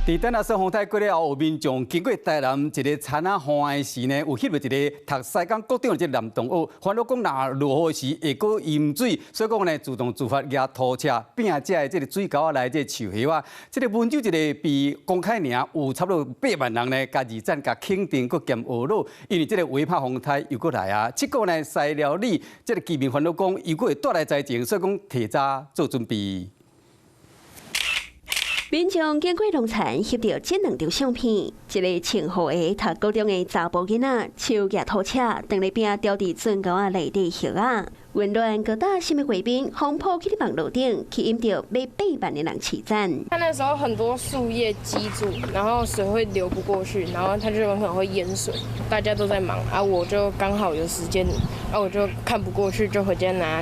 佇等阿說風颱過了後，有民眾經過台南一个田仔岸的時呢，有翕著一个讀西港國中的這个男同學，煩惱講若落雨時會閣淹水，所以講呢，自動自發舉拖車拼這的這个水溝仔內這个樹葉仔。這个溫州一个被公開爾有差不多8萬人呢，共二讚、共肯定、閣兼懊惱，因為這个威帕風颱又閣來啊。這個呢，西寮里這个居民煩惱講，又閣會帶來災情，所以講提早做準備。民眾經過農田翕著這兩張相片，一个穿雨鞋讀高中的查埔囡仔，手舉拖車，當咧拼掉佇圳溝仔內底葉仔。溫暖各大什麼畫面，風波去網路頂，吸引著欲8萬的人揤讚。他那時候很多樹葉積住，然後水會流不過去，然後它就有可能會淹水。大家都在忙啊，我就剛好有時間，啊我就看不過去，就回家拿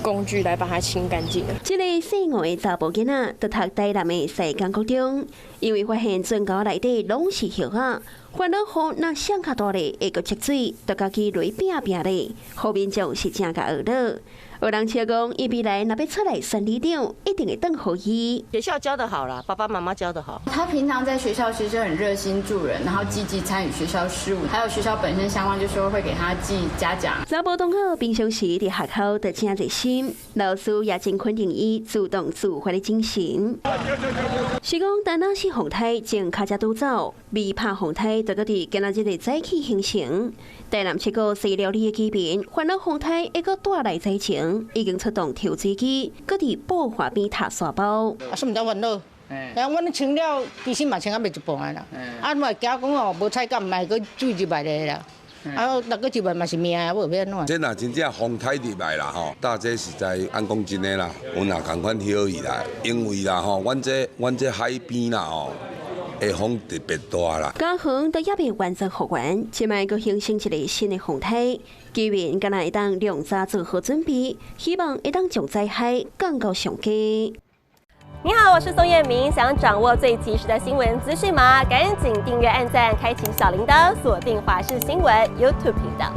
工具來把它清乾淨。這个細五的查埔囡仔，就讀台南的西港國中，因為發現圳溝內底攏是葉仔，煩惱雨若摔較大咧，會閣積水，就家己來拼拼咧，予民眾是誠共懊惱。有人笑講，伊未來若欲出來選里長，一定會當予伊。學校教得好啦，爸爸媽媽教得好。他平常在學校其實很熱心助人，然後積極參與學校事務，還有學校本身相關，就說會給他記嘉獎。查埔同學平常時佇學校就誠熱心，老師也真肯定伊主動自發的精神。是講，丹那是風颱正跤車拄走，未拍風颱就閣佇今仔日的早起形成。台南七個西寮里的居民煩惱風颱會閣帶來災情，已經出動抽水機，閣佇埔河邊塔沙包。啊，啥毋知煩惱？哎，阮清了，其實嘛清啊袂一半啦。啊，嘛會驚講哦，無彩敢毋愛閣水入來咧啦。啊，若閣入來嘛是命啊，無欲按怎。這若真正風颱入來啦吼，大這實在按講真的啦，阮也仝款歇去啦，因為啦吼，阮這海邊啦吼，會風特別大啦。高雄都猶未完全復原，這擺閣形成一个新的風颱，居民敢若會當量早做好準備，希望會當將災害降到上低。你好，我是宋燕明，想掌握最及時的新聞資訊嗎？趕緊訂閱、按讚、開啟小鈴鐺，鎖定華視新聞 YouTube 頻道。